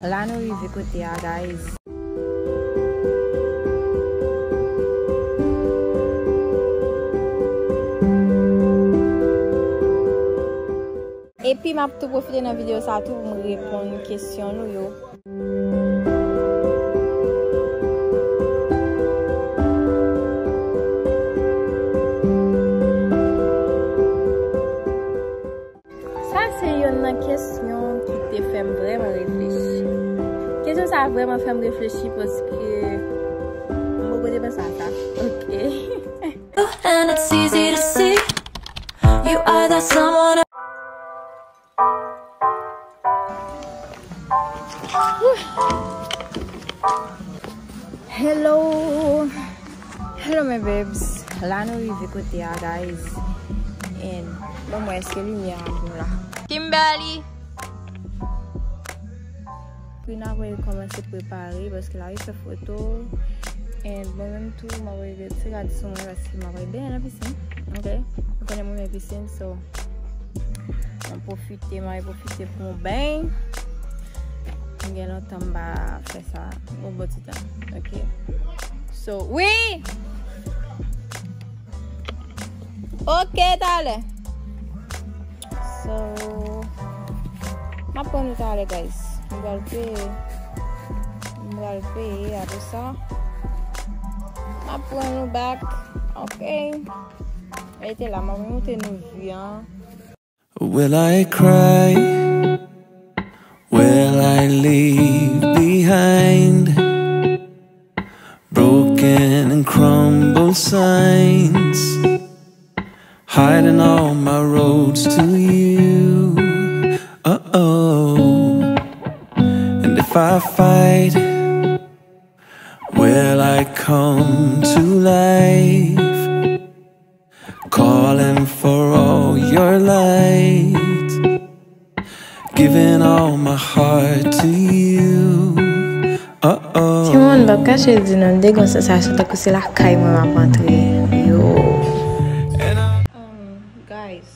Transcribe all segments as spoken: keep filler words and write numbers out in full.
La nou rive kote a, guys. Epi m ap tou pwofite nan videyo sa tou pou m reponn kesyon nou yo. Sa se yonn nan kesyon ki te fè m vrèman reflechi. Kesyon sa a vrèman fè m reflechi paske m poko te panse a sa. Ok. And it's easy to see you are that someone. Hello. Hello, my babes. La nou rive kote a, guys. And bon, mwen, èske limyè a bon la? Kimberly. Prina ap kòmanse prepare paske l ap fè foto. And mwen menm tou, m ap retire ti rad sou mwen paske m ap byenn nan pisin. Ok? Ou konnen mwen renmen pisin, so mwen pwofite, mwen pwofite pou mwen beny. M gen lontan m pa fè sa. Yon bon ti tan. Ok? So, wi! Ok, talè. So, m ap pran nou talè, guys. M pral peye. M pral peye apre sa. M ap pran nou back. Ok. Rete la, m ap montre nou vi an. Will I cry? Will I leave behind broken and crumbled signs, hiding all my roads to you? Uh-oh. And if I fight, will I come to life? Calling for all your light, giving all my heart to you. Uh-oh. Timoun, m p ap kache di nou, m te gen yon sansasyon tankou se lakay mwen m ap antre. Yo. Um, guys,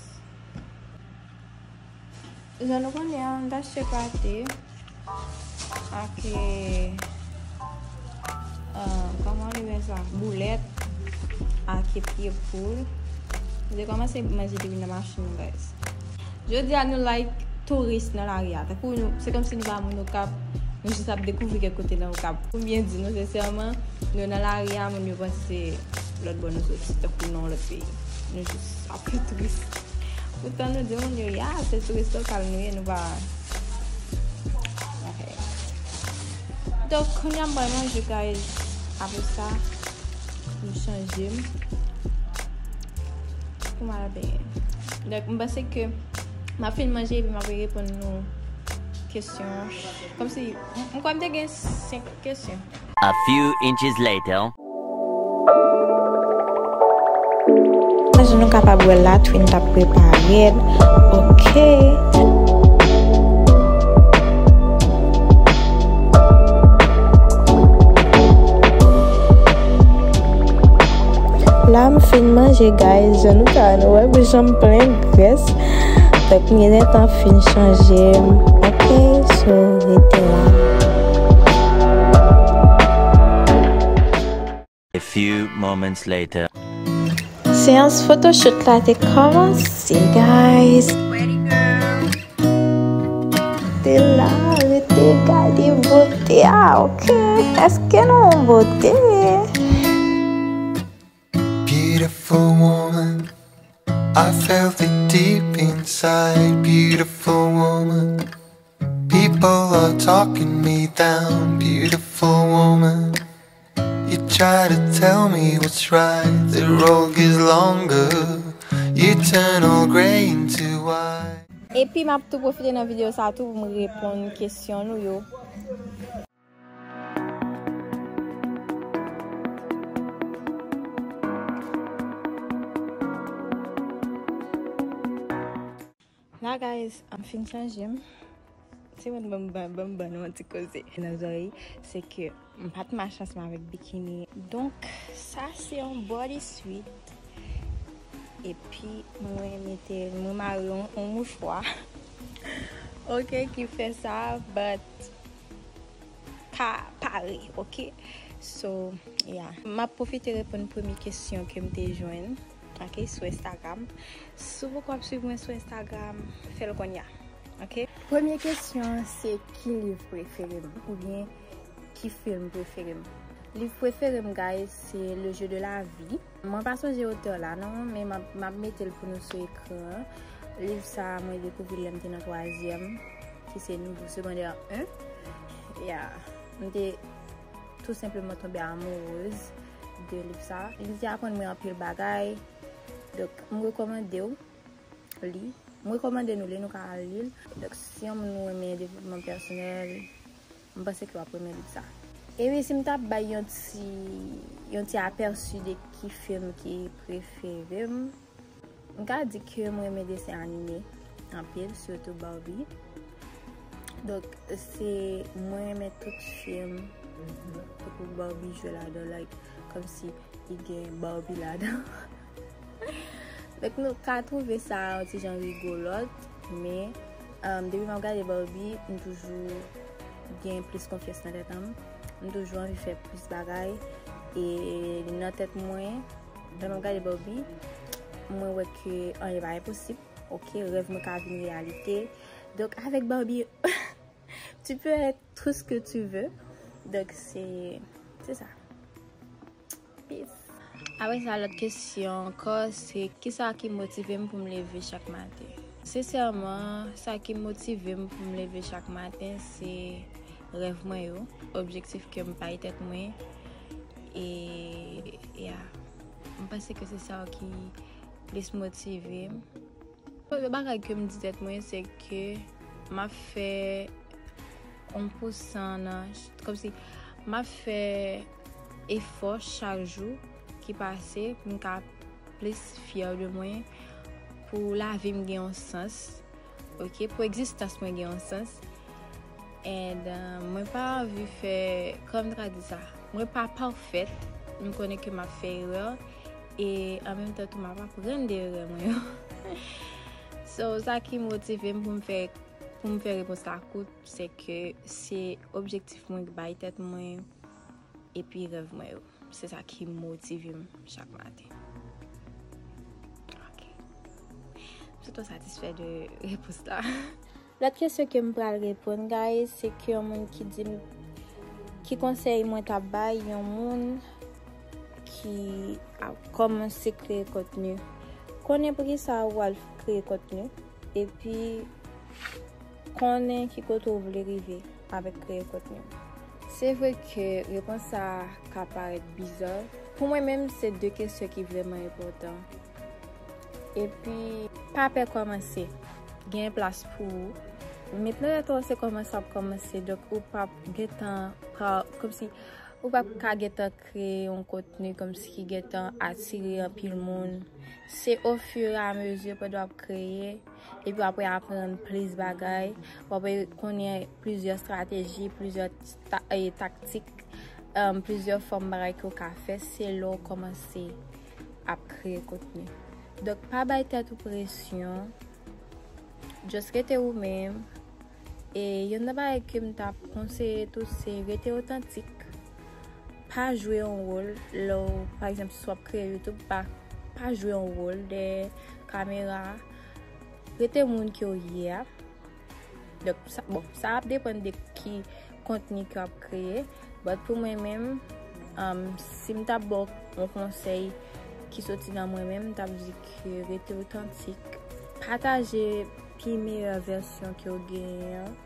jan nou konnen an, m t achte pate ak, euh, kòman li rele sa? Boulèt ak pye poul. M te kòmanse manje depi nan machin nan, guys. Jodi a, nou like touris nan lari a. Tankou nou, se kòmsi nou pa moun Okap, nou jis ap dekouvri kèk kote nan Okap. Pou m byen di nou, sensèman, nou nan lari a, moun yo panse se lòt bò nou soti, tankou nan yon lòt peyi. Nou jis ap fè touris. Poutan nou di moun yo, ya, se touris lokal nou ye, nou pa. Ok. Donk, kounye a m pral manje, guys. Apre sa, m chanje m pou m al benyen. Donk, m panse ke m ap fin manje epi m ap reponn nou kesyon. Kòmsi, m, m kwè m te gen senk kesyon. A few inches later. Jan nou kapab wè la, Twin t ap prepare l. Ok. La, m fin manje, guys. Jan nou ka wè, nou wè bouch an m plen grès. Donk, m gentan fin chanje m. Ok, so, rete la. A few moments later. Seyans photoshoot la te kòmanse, guys. Rete la, rete gade bote a, ok? Èske nou yon bote? Beautiful woman, I felt it deep inside. Beautiful woman, people are talking me down. Beautiful woman, you try to tell me what's right. The road gets longer, you turn all gray into white. Epi m ap tou pwofite nan videyo sa tou pou m reponn kesyon nou yo. La, guys, m fin chanje m. Se mwen ban m ban, ban m ban nou yon ti koze nan zòrèy, se ke m pa t mache ansanm avèk bikini. Donk, sa se yon bodysuit. Epi, mwen mete, mwen mare yon, yon mouchwa. Ok, ki fè sa, but pa pare, ok? So, yeah. M ap pwofite reponn premye kesyon ke m te jwenn, ok, sou Instagram. Si w poko ap swiv mwen sou Instagram, fè l kounye a, ok? Premye kesyon se ki liv prefere m oubyen ki fim prefere m. Liv prefere m, guys, se Le Jeu de la Vie. Mwen pa sonje otè la non, men m ap, m ap mete l pou nou sou ekran. Liv sa a, mwen dekouvri l lè m te nan twazyèm, ki se Nouvo Segondè en. Yeah. M te tou senpleman tonbe amourez de liv sa a. Li te aprann mwen anpil bagay. Donk, m rekòmande w li. M rekòmande nou li, nou ka al li l. Donk, si yon moun ou renmen devlopman pèsonèl, m panse ke w ap renmen liv sa. Epi, si m t ap bay yon ti, yon ti apèsi de ki fim ki prefere m, m ka di ke mwen renmen desen anime anpil, sitou Barbie. Donk, se, mwen renmen tout fim kote Barbie jwe ladan, like, kòmsi li gen Barbie ladan. Donk, nou ka twouve sa yon ti jan rigolòt, men, um, depi m ap gade Barbie, m toujou gen plis konfyans nan tèt an m. M toujou anvi fè plis bagay. E nan tèt mwen, lè m ap gade Barbie, mwen wè ke anyen pa enposib. Ok, rèv mwen ka vin reyalite. Donk, avèk Barbie, tu peux être tout ce que tu veux. Donk, se, se sa. Peace. Apre sa, lòt kesyon ankò, se kisa ki motive m pou m leve chak maten? Sensèman, sa ki motive m pou m leve chak maten, se rèv mwen yo, objektif ke m bay tèt mwen. E, yeah, m panse ke se sa ki plis motive m. Premye bagay ke m di tèt mwen, se ke m ap fè yon pousan nan, kòmsi, m ap fè efò chak jou ki pase pou m ka plis fyè de mwen, pou lavi m gen yon sans, ok, pou egzistans mwen gen yon sans. And, uh, mwen pa anvi fè, kòman m ta di sa, mwen pa pafèt, m konnen ke m ap fè erè, e an menm tan tou m ap aprann de erè mwen yo. So, sa ki motive m pou m fè, pou m fè repons la kout, se ke se objektif mwen bay tèt mwen, epi rèv mwen yo. Se sa ki motive m chak maten. Ok. M sweto satisfè de repons la. Lòt kesyon ke m pral reponn, guys, se ke yon moun ki di m, ki konsèy mwen t ap bay yon moun ki ap kòmanse kreye kontni. Konnen poukisa ou al kreye kontni, epi konnen ki kote w vle rive avèk kreye kontni. Se vre ke repons sa a ka parèt biza. Pou mwen menm, se de kesyon ki vrèman enpòtan. Epi, pa pè kòmanse. Gen plas pou ou. Mentnan lè tou se kòmanse w ap kòmanse, donk ou p ap gentan pa, kòmsi ou p ap ka gentan kreye yon kontni kòmsi ki gentan atire anpil moun. Se ofiramezi pandan w ap kreye, epi w ap aprann plis bagay, w ap konnen plizyè estrateji, plizyè ta-, e, taktik, um, plizyè fòm bagay ke w ka fè, se lè w kòmanse ap kreye kontni. Donk, pa bay tèt ou presyon, just rete ou menm. E youn nan bagay ke m t ap konseye tou, se rete otantik. Pa jwe yon wòl, lè w, pa egzanp, si w ap kreye YouTube, pa, pa jwe yon wòl dèyè kamera a. Rete moun ke w ye a. Donk, sa, bon, sa ap depann de ki kontni ke w ap kreye. But pou mwen menm, um, si m t ap ba w yon konsèy ki soti nan mwen menm, m t ap di ke rete otantik. Pataje pi meyè vèsyon ke w genyen an.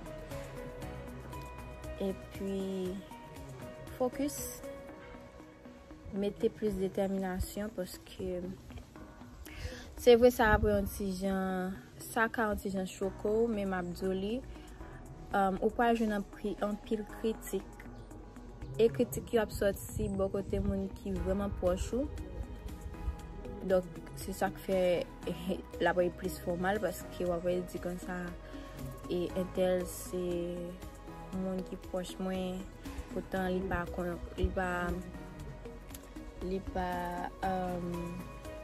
Epi, focus. Mete plis detèminasyon, paske se vre sa ap yon ti jan, sa ka yon ti jan choke w, men m ap di w li, um, ou pral jwenn anpi-, anpil kritik. E kritik yo ap sòti bò kote moun ki vrèman pwòch ou. Donk, se sa k fè l ap plis fè w mal, paske w ap di konsa, e entèl se moun ki pwòch mwen, poutan li pa kon-, li pa, li pa, um,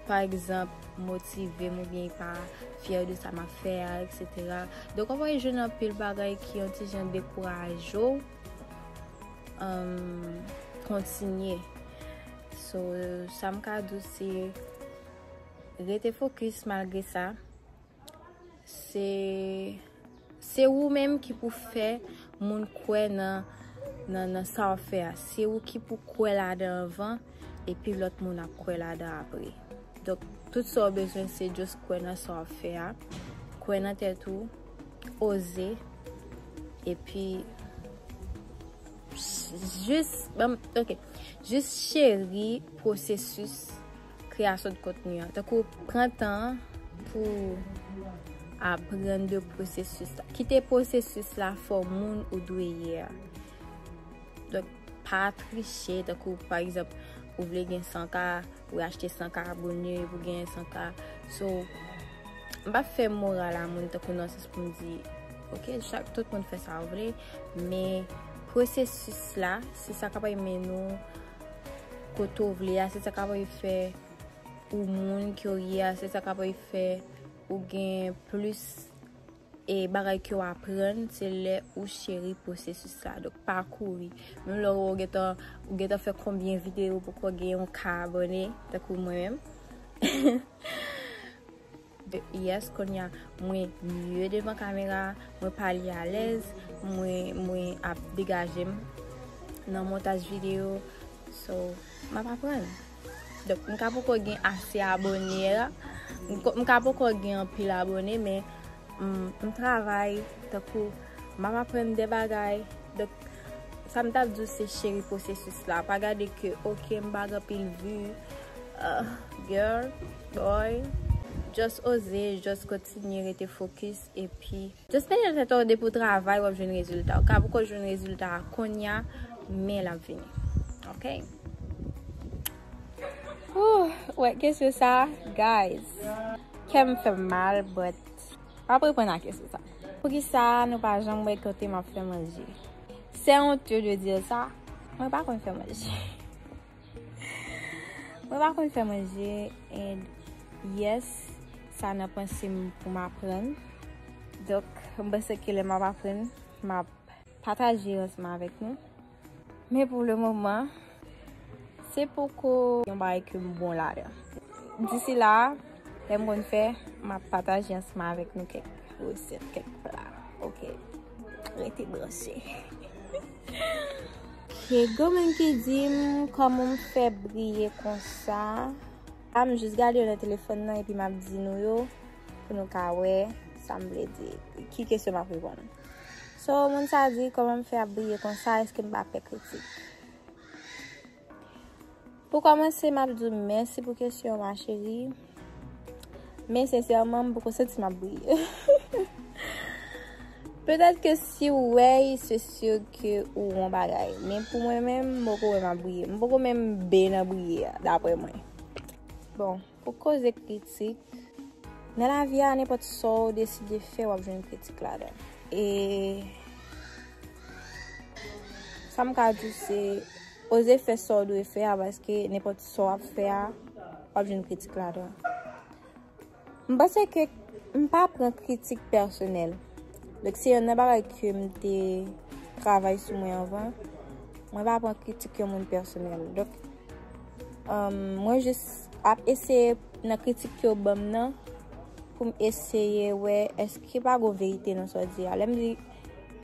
pa egzanp, motive m oubyen li pa fyè de sa m ap fè a, etsetera. Donk, w ap jwenn anpil bagay ki yon ti jan dekouraje w. um, kontinye. So, sa m ka di w se rete fokis malgre sa. Se, se ou menm ki pou fè moun kwè nan, nan, nan sa w ap fè a. Se ou ki pou kwè ladan anvan, epi lòt moun ap kwè ladan apre. Donk, tout sa w bezwen, se just kwè nan sa w ap fè a, kwè nan tèt ou, oze, epi jis, ban m, ok, jis cheri pwosesis kreyasyon de kontni an. Tankou pran tan pou aprann de pwosesis la. Kite pwosesis la fè w moun ou dwe ye a. Donk, pa triche, tankou, pa egzanp, ou vle gen san K, ou achte san K abone pou genyen san K. So, m p ap fè moral a moun tankou nan sans pou m di, ok, chak, tout moun fè sa yo vle, men pwosesis la, se sa k ap mennen w kote w vle a, se sa k ap fè ou moun ke w ye a, se sa k ap fè ou gen plis e bagay ke w aprann, se lè ou cheri pwosesis la. Donk, pa kouri. Menm lè ou gentan, ou gentan fè konbyen videyo poko gen yon K abone, tankou mwen menm. Yes, kounye a, mwen mye devan kamera, mwen pale alèz, mwen, mwen ap degaje m nan montaj videyo. So, m ap aprann. Donk, m ka poko gen ase abone la. M ko-, m ka poko gen anpil abone, men m, m travay tankou m ap aprann de bagay. Donk, sa m t ap di w se cheri pwosesis la. Pa gade ke, ok, m pa gen anpil vi. Ah, girl, boy, just oze, just kontinye rete fokis, epi just mete nan tèt ou depi w travay, w ap jwenn rezilta. Ou ka poko jwenn rezilta a kounye a, men l ap vini. Ok? Ooh, wè, kesyon sa, guys. Kè m fè m mal, but m ap reponn a kesyon sa. Poukisa nou pa janm wè kote m ap fè manje? C'est honteux de dire ça. Mwen pa konn fè manje. Mwen pa konn fè manje, and yes, sa nan panse m pou m aprann. Donk, m panse ke lè m ap aprann, m ap pataje ansanm avèk nou. Men pou le moman, se poko yon bagay ke m bon ladan. Disi la, lè m konn fè, m ap pataje ansanm avèk nou kèk resèt, kèk pla. Ok. Rete branche. Ke gen moun ki di m kòman m fè briye konsa. A m jis gade yo nan telefòn nan epi m ap di nou yo pou nou ka wè sa m vle di, ki kesyon m ap reponn. So, moun sa di, kòman m fè ap briye konsa, èske m pa pè kritik? Pou kòmanse, m ap di w mèsi pou kesyon an, ma chérie. Men sensèman, m poko santi m ap briye. Petèt ke si w wè y, se si ke ou wè yon bagay. Men pou mwen menm, m poko wè m ap briye. M poko menm be nan briye a, daprè mwen. Bon, pou koze kritik, nan lavi a, nenpòt sa w deside fè, w ap jwenn kritik ladan. E sa m ka di w se, oze fè sa w dwe fè a, paske nenpòt sa w ap fè a, w ap jwenn kritik ladan. M panse ke m pa pran kritik pèsonèl. Donk, se yonn nan bagay ke m te travay sou mwen anvan. Mwen pa pran kritik yon moun pèsonèl. Donk, um, mwen jis ap eseye nan kritik ke yo ban m nan, pou m eseye wè èske pa gon verite nan sa w di a. Lè m di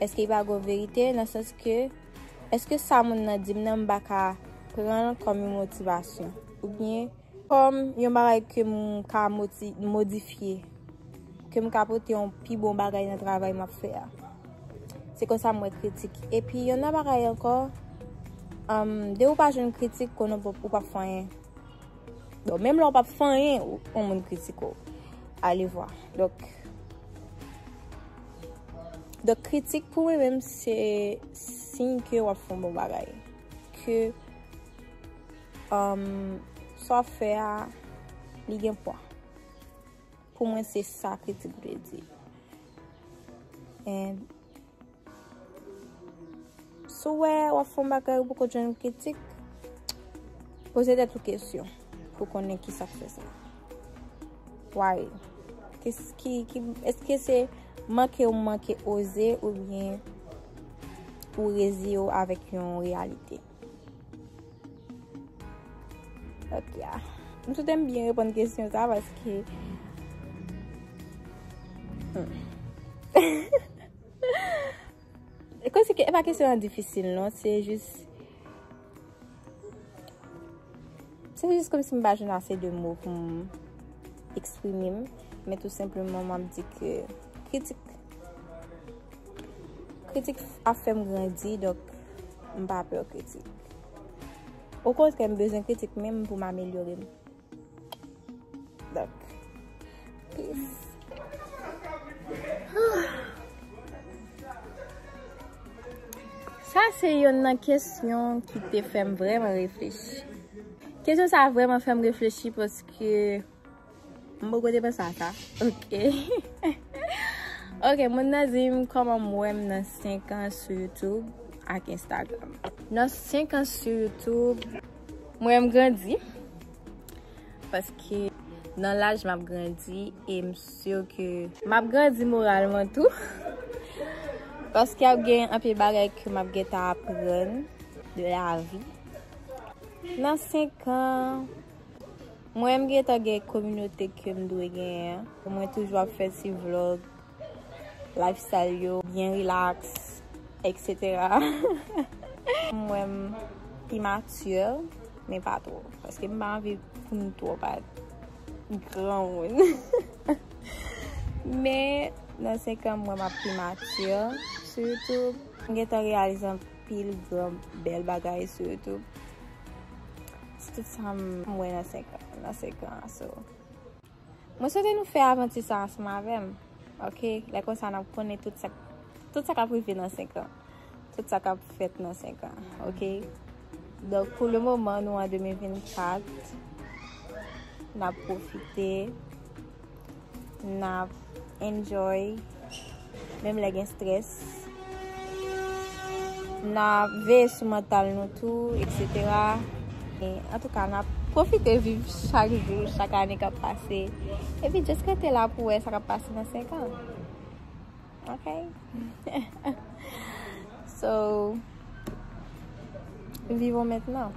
èske pa gon verite, nan sans ke, èske sa moun nan di m nan, m pa ka pran l kòm yon motivasyon? Oubyen, kòm yon bagay ke m ka moti-, modifye, ke m ka pote yon pi bon bagay nan travay m ap fè a. Se konsa m wè kritik. Epi, yon lòt bagay ankò, um, depi w pa jwenn kritik, konnen w p-, ou p ap fè anyen. Bon, menm lè w p ap fè anyen, ou, yon moun kritike w. Alevwa. Donk, donk, kritik pou mwen menm, se siy ke w ap fè yon bon bagay. Ke, um, sa w ap fè a, li gen pwa. Pou mwen, se sa kritik vle di. And si w wè w ap fè yon bagay, ou poko jwenn kritik, poze tèt ou kesyon pou konnen kisa k fè sa. Why? Ki, ki, ki, èske se manke ou manke oze oubyen ou reziye w avèk yon reyalite. Ok, ah. M swete m byen reponn kesyon sa paske hmm. E konsi ke e pa kesyon an difisil non, se jis se jis kòmsi m pa jwenn ase de mo pou m eksprime m, men tou senpleman m ap di ke kritik kritik ap fè m grandi, donk m pa pè kritik. Okontrè, m bezwen kritik menm pou m amelyore m. Donk, peace. Sa se yonn nan kesyon ki te fè m vrèman reflechi. Kesyon sa vrèman fè m reflechi paske m poko te panse a sa. Ok. Ok, moun nan di m kòman m wè m nan senk an sou YouTube ak Instagram. Nan senk an sou YouTube, m wè m grandi. Paske nan laj m ap grandi e m si ke m ap grandi moralman tou. Paske ap gen anpil bagay ke m ap gentan aprann de lavi. Nan senk an, mwen m gentan gen kominote ke m dwe genyen. Mwen toujou ap fè ti vlog, lifestyle yo, byen relax, et cetera. Mwen m pi mature, men pa twò. Paske m pa anvi pou m twò pa granmoun. Men nan senk an, mwen m ap pi mature sou YouTube. M gentan reyalize anpil gran bèl bagay sou YouTube. Se tout sa m wè nan senk an, nan senk an, so. Mwen swete nou fè avanti sa ansanm avè m. Ok? Lè konsa n ap konnen tout sa, tout sa k ap rive nan senk an. Tout sa k ap fèt nan senk an. Ok? Donk, pou le moman, nou an de mil vennkat. N ap pwofite. N ap enjoy. Menm lè gen strès. N ap veye sou mantal nou tou, et cetera. E, antouka, n ap pwofite viv chak jou, chak ane k ap pase. Epi, just rete la pou wè sa k ap pase nan senk an. Ok? So, vivons maintenant.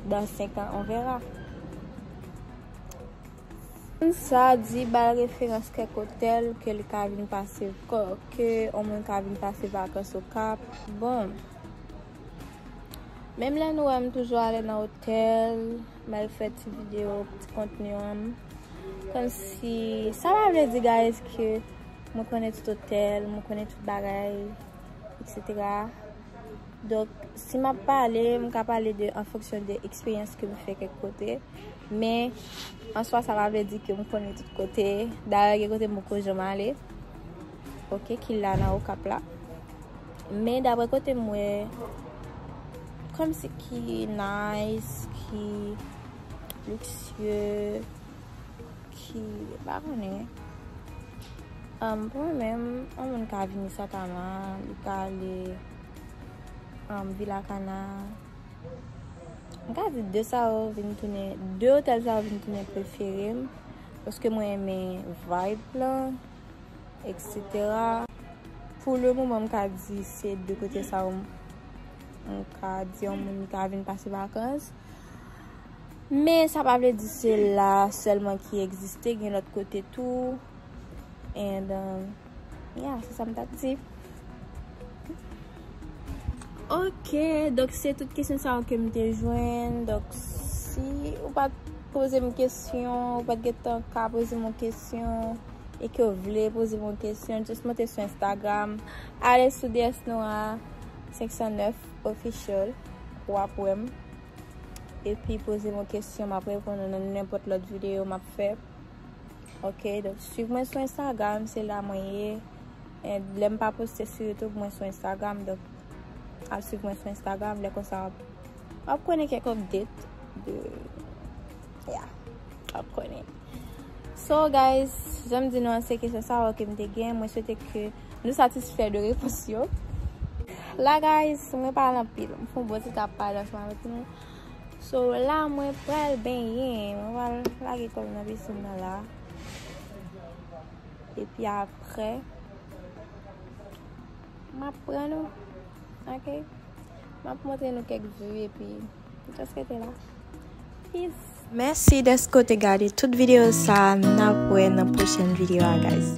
Dans cinq ans, on verra. Moun sa di ba l referans kèk otèl ke li ka vin pase, ke yon moun ka vin pase vakans Okap. Bon, menm lè nou wè m toujou ale nan otèl, m al fè ti videyo, ti kontni an. Kòmsi, sa pa vle di, guys, ke mwen konnen tout otèl, mwen konnen tout bagay, et cetera. Donk, si m ap pale, m ka pale de, an fonksyon de eksperyans ke m fè kèk kote. Men, an swa, sa pa vle di ke m konnen tout kote. Dayè, gen kote m poko janm ale. Ok, ki la nan Okap la. Men, daprè kote m wè, kòmsi ki nice, ki luksye, ki, m pa konnen. Um, pou mwen menm, yon moun ka vini Santama, li ka ale, um, Vila Kana. M ka di de sa yo vin tounen, de otèl sa yo vin tounen prefere m, paske mwen renmen vibe lan, et cetera. Pou le moman, m ka di se de kote sa yo m, m ka di yon moun li ka vin pase vakans. Men sa pa vle di se la sèlman ki egziste, gen lòt kote tou. And, um, yeah, se sa m t ap di. Ok, donk se tout kesyon sa yo ke m te jwenn. Donk si ou pa t poze m kesyon, ou pa t gentan ka poze m yon kesyon, e ke w vle poze m yon kesyon, just monte sou Instagram. Ale sou D S Noah senk san nèf Official, w ap wè m. Epi poze m yon kesyon, m ap reponn ou nan nenpòt lòt videyo m ap fè. Ok, donk, swiv mwen sou Instagram, se la mwen ye. E lè m pa poste sou YouTube, mwen sou Instagram, donk, al swiv mwen sou Instagram, lè konsa, w ap, w ap konnen kèk update de, yeah, w ap konnen. So, guys, jan m di nou an, se kesyon sa yo ke m te gen. Mwen swete ke nou satisfè de repons yo. La, guys, mwen pale anpil. M fè yon bon ti tap pale ansanm avèk nou. So, la, mwen pral benyen. Mwen pral lage kò m nan pisin nan la. Epi apre, m ap pran nou. Ok? M ap montre nou kèk view epi just rete la. Peace. Mèsi dèske w te gade tout videyo sa a. N ap wè nan pwochèn videyo a, guys.